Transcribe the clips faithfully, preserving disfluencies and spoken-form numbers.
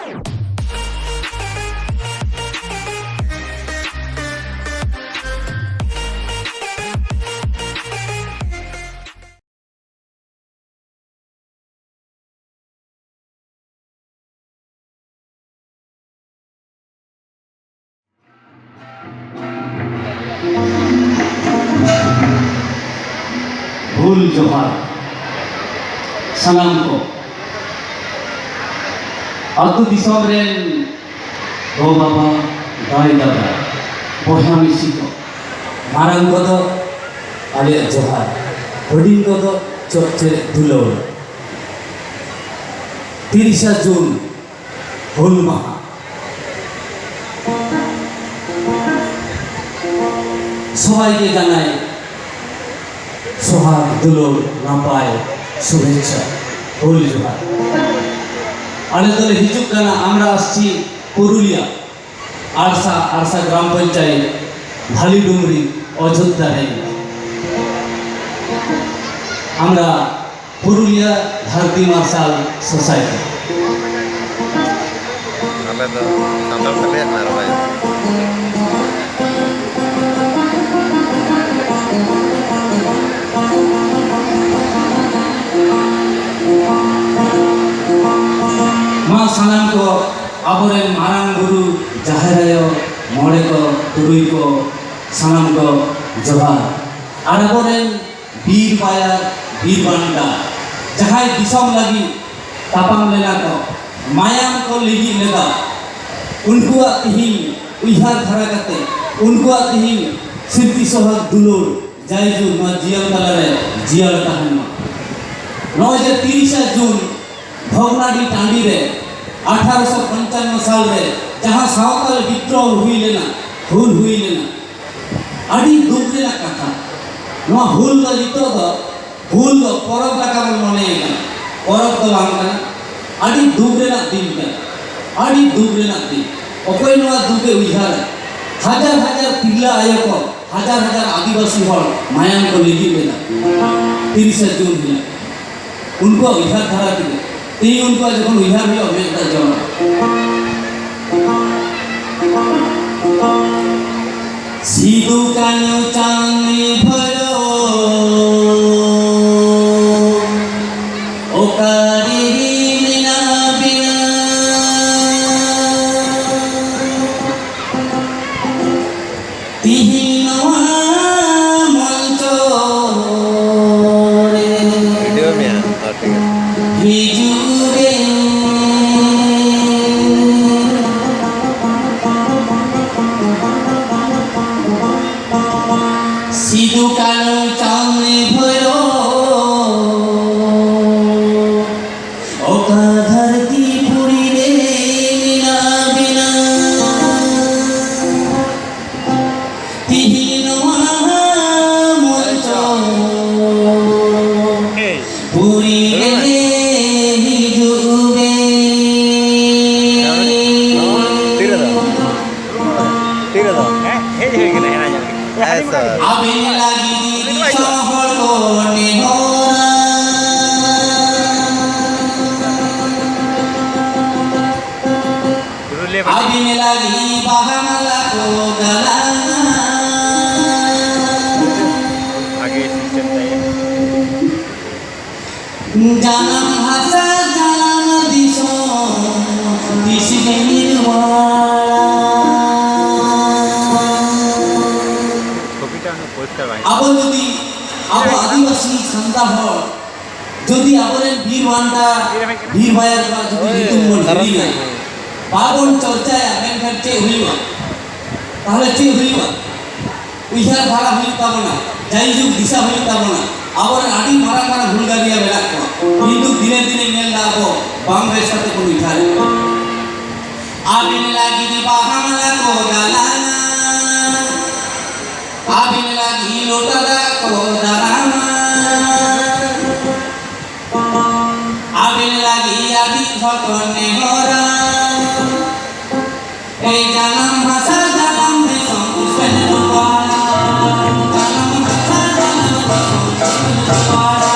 ᱦᱩᱞ ᱡᱚᱦᱟᱨ ᱥᱟᱱᱟᱢ ᱠᱚ᱾ ᱟᱹᱛᱩ ᱫᱤᱥᱚᱢ ᱨᱮᱱ ᱜᱚ ᱵᱟᱵᱟ, ᱫᱟᱹᱭ ᱫᱟᱫᱟ, ᱵᱚᱭᱦᱟ ᱢᱤᱥᱤ ᱠᱚ, ᱢᱟᱨᱟᱝ ᱠᱚᱫᱚ ᱟᱞᱮᱭᱟᱜ ᱡᱚᱦᱟᱨ, ᱦᱩᱰᱤᱧ ᱠᱚᱫᱚ ᱪᱚᱜ ᱪᱮᱨᱮᱡ ᱫᱩᱞᱟᱹᱲ᱾ ᱛᱤᱨᱤᱥᱟ ᱡᱩᱱ ᱦᱩᱞ ᱢᱟᱦᱟ᱾ ᱥᱚᱵᱟᱭ ᱜᱮ ᱡᱟᱱᱟᱭ ᱥᱚᱦᱟᱜ ᱫᱩᱞᱟᱹᱲ ᱱᱟᱯᱟᱭ ᱥᱩᱵᱷᱮᱪᱪᱷᱟ ᱦᱩᱞ ᱡᱚᱦᱟᱨ᱾ ᱟᱞᱮ ᱫᱚᱞᱮ ᱦᱤᱡᱩᱜ ᱠᱟᱱᱟ ᱟᱢᱨᱟᱥᱴᱤ ᱯᱩᱨᱩᱞᱤᱭᱟ ᱟᱲᱥᱟ, ᱟᱲᱥᱟ ᱜᱨᱟᱢ ᱯᱚᱧᱪᱟᱭᱮᱛ ᱵᱷᱟᱞᱤᱰᱩᱢᱨᱤ ᱚᱡᱳᱫᱽᱫᱷᱟ ᱨᱮ᱾ ᱟᱢᱨᱟ ᱯᱩᱨᱩᱞᱤᱭᱟ ᱫᱷᱟᱹᱨᱛᱤ ᱢᱟᱨᱥᱟᱞ ᱥᱳᱥᱟᱭᱴᱤ᱾ ᱟᱞᱮ ᱫᱚ ᱥᱟᱱᱛᱟᱲ ᱛᱮᱞᱮ ᱨᱚᱦᱚᱭᱟ᱾ ᱢᱟ ᱥᱟᱱᱟᱢ ᱠᱚ ᱟᱵᱚᱨᱮᱱ ᱢᱟᱨᱟᱝ ᱵᱩᱨᱩ, ᱡᱟᱦᱮᱨ ᱟᱭᱳ, ᱢᱚᱬᱮ ᱠᱚ, ᱛᱩᱨᱩᱭ ᱠᱚ, ᱥᱟᱱᱟᱢ ᱠᱚ ᱡᱚᱦᱟᱨ᱾ ᱟᱨ ᱟᱵᱚᱨᱮᱱ ᱵᱤᱨ ᱵᱟᱭᱟᱨ, ᱵᱤᱨ ᱵᱟᱱᱴᱟ, ᱡᱟᱦᱟᱸᱭ ᱫᱤᱥᱚᱢ ᱞᱟᱹᱜᱤᱫ ᱛᱟᱯᱟᱢ ᱞᱮᱱᱟ ᱠᱚ, ᱢᱟᱭᱟᱢ ᱠᱚ ᱞᱤᱸᱜᱤ ᱞᱮᱫᱟ, ᱩᱱᱠᱩᱣᱟᱜ ᱛᱤᱦᱤᱧ ᱩᱭᱦᱟᱹᱨ ᱫᱷᱟᱨᱟ ᱠᱟᱛᱮ, ᱩᱱᱠᱩᱣᱟᱜ ᱛᱤᱦᱤᱧ ᱥᱤᱨᱛᱤ ᱥᱚᱦᱟᱜ ᱫᱩᱞᱟᱹᱲ ᱡᱟᱭᱡᱩᱜᱽ ᱱᱚᱣᱟ ᱡᱤᱭᱚᱱ ᱛᱟᱞᱟᱨᱮ ᱡᱤᱭᱟᱹᱲ ᱛᱟᱦᱮᱱ ᱢᱟ᱾ ᱱᱚᱜᱼᱚᱭ ᱡᱮ ᱛᱤᱨᱤᱥᱟ ᱡᱩᱱ ᱵᱷᱚᱜᱽᱱᱟᱰᱤ ᱴᱟᱺᱰᱤ ᱨᱮ ᱟᱴᱷᱟᱨᱚᱥᱚ ᱯᱚᱧᱪᱟᱱᱱᱚ ᱥᱟᱞ ᱨᱮ ᱡᱟᱦᱟᱸ ᱥᱟᱶᱛᱟᱞ ᱵᱤᱫᱽᱨᱳᱦᱚ ᱦᱩᱭ ᱞᱮᱱᱟ, ᱦᱩᱞ ᱦᱩᱭ ᱞᱮᱱᱟ, ᱟᱹᱰᱤ ᱫᱩᱠ ᱨᱮᱱᱟᱜ ᱠᱟᱛᱷᱟ᱾ ᱱᱚᱣᱟ ᱦᱩᱞ ᱫᱚ ᱱᱤᱛᱚᱜ ᱫᱚ, ᱦᱩᱞ ᱫᱚ ᱯᱚᱨᱚᱵᱽ ᱞᱮᱠᱟ ᱵᱚᱱ ᱢᱚᱱᱮᱭᱮ ᱠᱟᱱᱟ᱾ ᱯᱚᱨᱚᱵᱽ ᱫᱚ ᱵᱟᱝ ᱠᱟᱱᱟ, ᱟᱹᱰᱤ ᱫᱩᱠ ᱨᱮᱱᱟᱜ ᱫᱤᱱ ᱠᱟᱱᱟ, ᱟᱹᱰᱤ ᱫᱩᱠ ᱨᱮᱱᱟᱜ ᱫᱤᱱ᱾ ᱚᱠᱚᱭ ᱱᱚᱣᱟ ᱫᱩᱠᱮ ᱩᱭᱦᱟᱹᱨᱟ? ᱦᱟᱡᱟᱨ ᱦᱟᱡᱟᱨ ᱛᱤᱨᱞᱟᱹ ᱟᱭᱳ ᱠᱚ, ᱦᱟᱡᱟᱨ ᱦᱟᱡᱟᱨ ᱟᱹᱫᱤᱵᱟᱹᱥᱤ ᱦᱚᱲ ᱢᱟᱭᱟᱢ ᱠᱚ ᱞᱤᱸᱜᱤ ᱞᱮᱫᱟ ᱛᱤᱨᱤᱥᱟ ᱡᱩᱱ ᱦᱤᱞᱳᱜ᱾ ᱩᱱᱠᱩᱣᱟᱜ ᱩᱭᱦᱟᱹᱨ ᱫᱷᱟᱨᱟ ᱛᱮᱜᱮ ᱛᱮᱦᱮᱧ ᱩᱱᱠᱩᱣᱟᱜ ᱡᱚᱠᱷᱚᱱ ᱩᱭᱦᱟᱹᱨ ᱦᱩᱭᱩᱜᱼᱟ, ᱢᱮᱫ ᱫᱟᱜ ᱡᱚᱨᱚᱜᱼᱟ᱾ ᱥᱤᱫᱩ ᱠᱟᱹᱱᱦᱩ ᱪᱟᱸᱫᱽ ᱵᱷᱟᱭᱨᱳ, ᱚᱠᱟᱨᱮ ᱢᱮᱱᱟᱜ ᱵᱤᱱᱟ? ᱛᱤᱦᱤᱧ ᱱᱚᱣᱟ ᱢᱚᱧᱪᱚ ᱨᱮ ᱵᱷᱤᱰᱤᱭᱳ ᱢᱮᱭᱟ, ᱦᱚᱸ, ᱴᱷᱤᱠ ᱟᱪᱷᱮ᱾ ᱦᱤᱡᱩᱜ ᱵᱮᱱ᱾ ᱥᱤᱫᱩ ᱠᱟᱹᱱᱦᱩ ᱪᱟᱸᱫᱽ ᱵᱷᱳᱭᱨᱳ, ᱚᱠᱟ ᱫᱷᱟᱹᱨᱛᱤ ᱯᱩᱨᱤ ᱨᱮ ᱢᱮᱱᱟᱜ ᱵᱤᱱᱟ? ᱛᱤᱦᱤᱧ ᱱᱚᱣᱟ ᱢᱚᱧᱪᱚ ᱯᱩᱨᱤ ᱨᱮ ᱦᱤᱡᱩᱜ ᱵᱮᱱ᱾ ᱛᱤᱨᱮ ᱫᱚ? ᱛᱤᱨᱮ ᱫᱚ? ᱦᱮᱸ, ᱦᱮᱡ ᱦᱩᱭ ᱠᱟᱱᱟ, ᱦᱮᱱᱟ ᱧᱚᱜ ᱨᱮ᱾ ᱦᱮᱸ, ᱥᱟᱨ᱾ ᱟᱵᱮᱱ ᱞᱟᱹᱜᱤᱫ ᱫᱤᱥᱚᱢ ᱦᱚᱲ ᱠᱚ ᱱᱮᱦᱚᱨᱟ᱾ ᱟᱹᱵᱤᱱ ᱞᱟᱹᱜᱤᱫ ᱵᱟᱦᱟ ᱢᱟᱞᱟ ᱠᱚ ᱜᱟᱞᱟᱝᱟ᱾ ᱵᱷᱟᱜᱮ system ᱛᱟᱭ᱾ ᱡᱟᱱᱟᱢ ᱦᱟᱥᱟ ᱡᱟᱱᱟᱢ ᱫᱤᱥᱚᱢ ᱛᱤᱥ ᱵᱤᱱ ᱨᱩᱣᱟᱹᱲᱟ? ᱪᱷᱚᱵᱤᱴᱟ ᱩᱱᱟᱹᱜ ᱯᱚᱨᱤᱥᱠᱟᱨ ᱵᱟᱝ ᱦᱤᱡᱩᱜ ᱟᱵᱚ ᱡᱩᱫᱤ, ᱟᱵᱚ ᱟᱹᱫᱤᱵᱟᱹᱥᱤ ᱥᱟᱱᱛᱟᱲ ᱦᱚᱲ ᱡᱩᱫᱤ ᱟᱵᱚᱨᱮᱱ ᱵᱤᱨ ᱵᱟᱱᱴᱟ, ᱵᱤᱨ ᱵᱟᱭᱟᱨ ᱠᱚᱣᱟᱜ ᱡᱩᱫᱤ ᱳᱭ, ᱧᱩᱛᱩᱢ ᱵᱚᱱ ᱛᱟᱨᱟᱥ ᱦᱤᱲᱤᱧᱟ, ᱥᱮᱫ᱾ ᱵᱟᱵᱚᱱ ᱪᱚᱨᱪᱟᱭᱟ, ᱢᱮᱱᱠᱷᱟᱱ ᱪᱮᱫ ᱦᱩᱭᱩᱜᱼᱟ? ᱛᱟᱦᱚᱞᱮ ᱪᱮᱫ ᱦᱩᱭᱩᱜᱼᱟ? ᱩᱭᱦᱟᱹᱨ ᱫᱷᱟᱨᱟ ᱦᱩᱭᱩᱜ ᱛᱟᱵᱚᱱᱟ, ᱡᱟᱭᱡᱩᱜᱽ ᱫᱤᱥᱟᱹ ᱦᱩᱭᱩᱜ ᱛᱟᱵᱚᱱᱟ᱾ ᱟᱵᱚᱨᱮᱱ ᱟᱹᱰᱤ ᱢᱟᱨᱟᱝ ᱢᱟᱨᱟᱝ ᱦᱩᱞᱜᱟᱹᱨᱤᱭᱟᱹ ᱢᱮᱱᱟᱜ ᱠᱚᱣᱟ, ᱠᱤᱱᱛᱩ ᱫᱤᱱᱮ ᱫᱤᱱᱮ ᱧᱮᱞ ᱫᱟ ᱟᱵᱚ ᱵᱟᱝ ᱵᱮᱥ ᱠᱟᱛᱮ ᱵᱚᱱ ᱩᱭᱦᱟᱹᱨᱮᱫ ᱠᱚᱣᱟ᱾ ᱟᱹᱵᱤᱱ ᱞᱟᱹᱜᱤᱫ ᱵᱟᱦᱟ ᱢᱟᱞᱟ ᱠᱚ ᱜᱟᱞᱟᱝᱟ, ᱟᱹᱵᱤᱱ ᱞᱟᱹᱜᱤᱫ ᱞᱚᱴᱟ ᱫᱟᱜ ᱠᱚ ᱫᱟᱨᱟᱢᱟ, ᱟᱹᱵᱤᱱ ᱞᱟᱹᱜᱤᱫ ᱟᱹᱰᱤ ᱦᱚᱯᱚᱱ ᱱᱮᱦᱚᱨᱟ᱾ ᱮ ᱡᱟᱱᱟᱢ ᱦᱟᱥᱟ ᱡᱟᱱᱟᱢ ᱫᱤᱥᱚᱢ ᱩᱥᱮᱱ ᱨᱩᱣᱟᱲᱟ, ᱡᱟᱱᱟᱢ ᱦᱟᱥᱟ ᱡᱟᱱᱟᱢ ᱫᱤᱥᱚᱢ ᱩᱥᱮᱱ ᱨᱩᱣᱟᱲᱟ᱾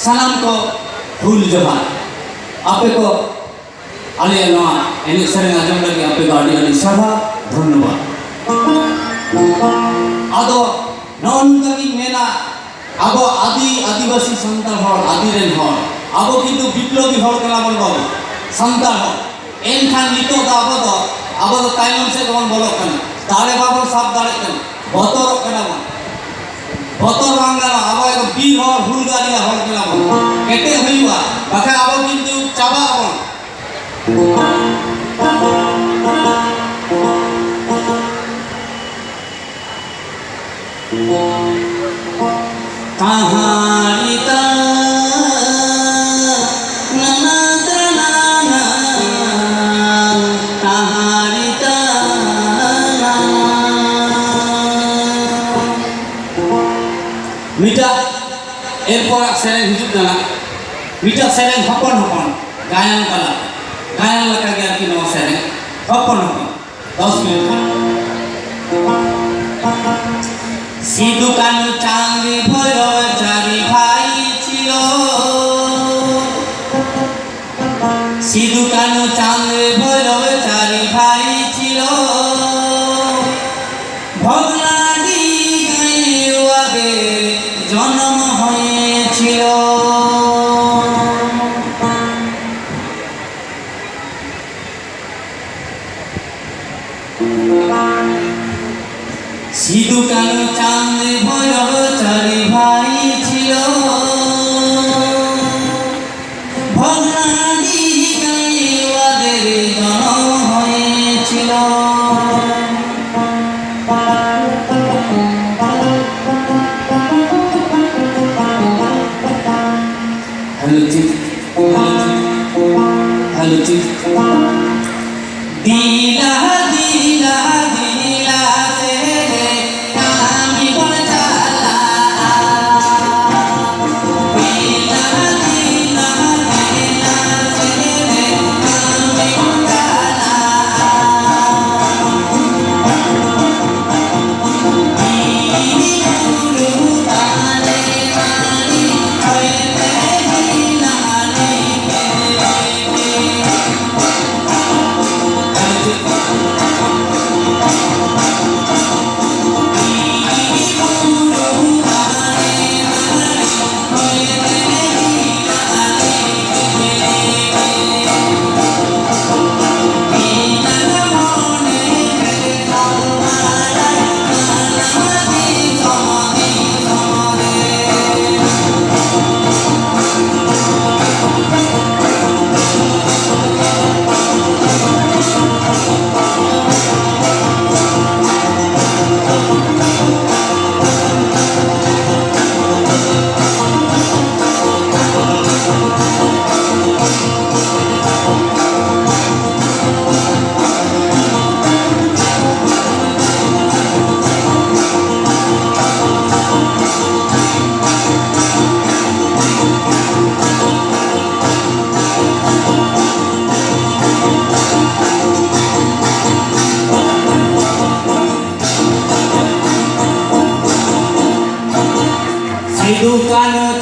ᱥᱟᱱᱟᱢ ᱠᱚ ᱦᱩᱞ ᱡᱚᱦᱟᱨ᱾ ᱟᱯᱮ ᱠᱚ ᱟᱞᱮᱭᱟᱜ ᱱᱚᱣᱟ ᱮᱱᱮᱡ ᱥᱮᱨᱮᱧ ᱟᱸᱡᱚᱢ ᱞᱟᱹᱜᱤᱫ ᱟᱯᱮ ᱫᱚ ᱟᱹᱰᱤ ᱟᱹᱰᱤ ᱥᱟᱨᱦᱟᱣ, ᱫᱷᱚᱱᱭᱚᱵᱟᱫ᱾ ᱟᱫᱚ ᱱᱚᱜᱼᱚ ᱱᱚᱝᱠᱟ ᱜᱤᱧ ᱢᱮᱱᱟ, ᱟᱵᱚ ᱟᱹᱫᱤ, ᱟᱹᱫᱤᱵᱟᱹᱥᱤ ᱥᱟᱱᱛᱟᱲ ᱦᱚᱲ, ᱟᱹᱫᱤ ᱨᱮᱱ ᱦᱚᱲ, ᱟᱵᱚ ᱠᱤᱱᱛᱩ ᱵᱤᱯᱞᱚᱵᱤ ᱦᱚᱲ ᱠᱟᱱᱟ ᱵᱚᱱ ᱵᱟᱵᱩ, ᱥᱟᱱᱛᱟᱲ ᱦᱚᱲ᱾ ᱮᱱᱠᱷᱟᱱ ᱱᱤᱛᱚᱜ ᱫᱚ ᱟᱵᱚ ᱫᱚ, ᱟᱵᱚ ᱫᱚ ᱛᱟᱭᱱᱚᱢ ᱥᱮᱫ ᱵᱚᱱ ᱵᱚᱞᱚᱜ ᱠᱟᱱᱟ, ᱫᱟᱲᱮ ᱵᱟᱵᱚᱱ ᱥᱟᱵ ᱫᱟᱲᱮᱭᱟᱜ ᱠᱟᱱᱟ, ᱵᱚᱛᱚᱨᱚᱜ ᱠᱟᱱᱟ ᱵᱚᱱ᱾ ᱵᱚᱛᱚᱨ ᱵᱟᱝ ᱜᱟᱱᱚᱜᱼᱟ, ᱟᱵᱚ ᱮᱠᱫᱚᱢ ᱵᱤᱨ ᱦᱚᱲ, ᱦᱩᱞᱜᱟᱹᱨᱤᱭᱟᱹ ᱦᱚᱲ ᱠᱟᱱᱟ ᱵᱚᱱ, ᱠᱮᱴᱮᱡ ᱦᱩᱭᱩᱜᱼᱟ, ᱵᱟᱠᱷᱟᱱ ᱟᱵᱚ ᱠᱤᱱᱛᱩ ᱪᱟᱵᱟᱜ ᱟᱵᱚᱱ᱾ ᱛᱟᱦᱟᱲᱤ ᱛᱟᱱᱟ ᱛᱟᱱᱟ ᱛᱟᱦᱟᱲᱤ ᱛᱟᱱᱟ᱾ ᱢᱤᱫᱴᱟᱜ ᱮᱨᱯᱚᱨᱟᱜ ᱥᱮᱨᱮᱧ ᱦᱤᱡᱩᱜ ᱠᱟᱱᱟ, ᱢᱤᱫᱴᱟᱜ ᱥᱮᱨᱮᱧ ᱦᱚᱯᱚᱱ ᱦᱚᱯᱚᱱ ᱜᱟᱭᱟᱱ ᱛᱟᱞᱟ, ᱜᱟᱭᱟᱱ ᱞᱮᱠᱟᱜᱮ ᱟᱨᱠᱤ ᱱᱚᱣᱟ ᱥᱮᱨᱮᱧ ᱦᱚᱯᱚᱱ ᱦᱚᱯᱚᱱ᱾ ᱫᱚᱥ ᱢᱤᱱᱤᱴ᱾ ᱥᱤᱫᱩ ᱠᱟᱹᱱᱩ ᱪᱟᱸᱫᱽ ᱵᱷᱳᱭᱨᱳᱵ ᱪᱟᱨᱤ ᱵᱷᱟᱭ ᱪᱤᱨᱚ। ᱥᱤᱫᱩ ᱠᱟᱹᱱᱩ ᱪᱟᱸᱫᱽ ᱵᱷᱳᱭᱨᱳᱵ ᱪᱟᱨᱤ ᱵᱷᱟᱭ ᱪᱤরো। ভগ্নাদি গাইওয়াদের জন্ম হয়েছিল। সিধু কানু চাঁদ ভৈরব চারি ভাই ছিল। ভগ্নাদি গাইওয়াদের জন্ম হয়েছিল। হ্যালো চিক, হ্যালো চিক, হ্যালো চিক। দিলা দিলা দিলা রে রে, আমি বড় চালা। দিলা দিলা দিলা রে রে, আমি বড় চালা।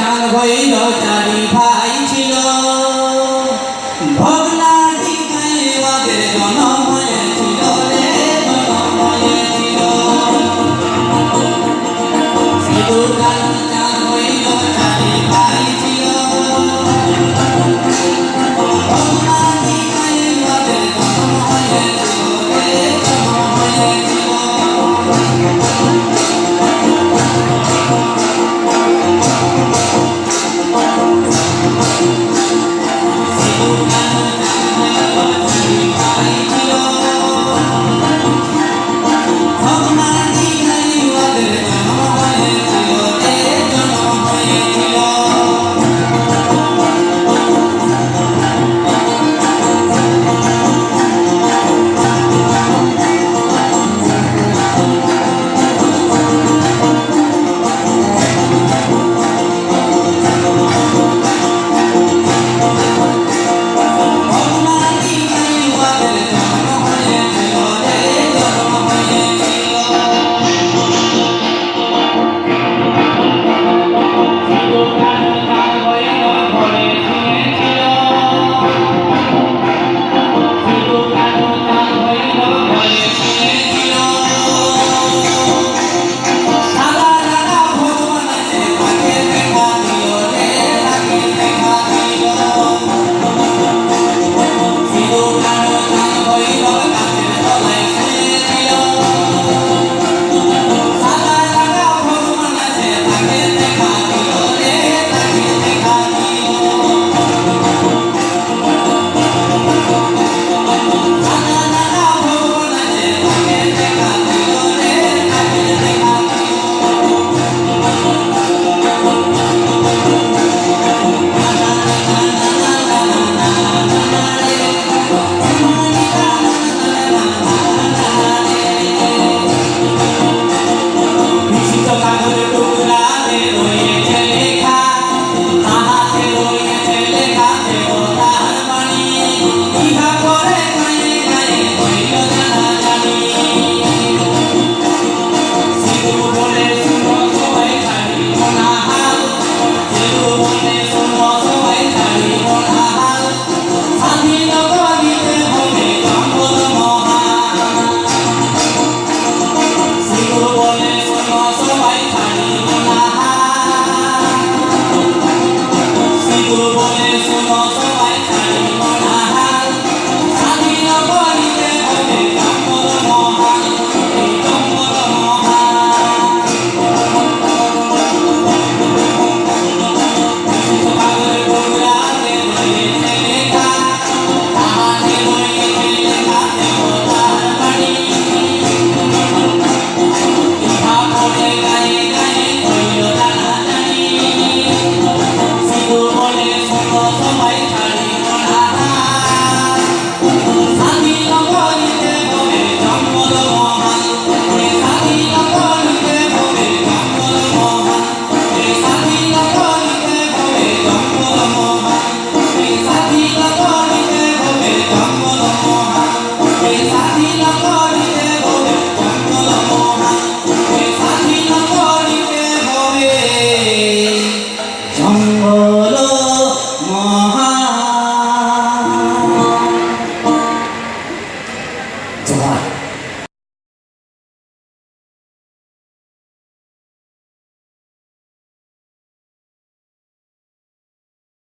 ᱪᱟᱸᱫᱽ ᱵᱷᱟᱹᱭᱨᱳ ᱪᱟᱹᱨᱤ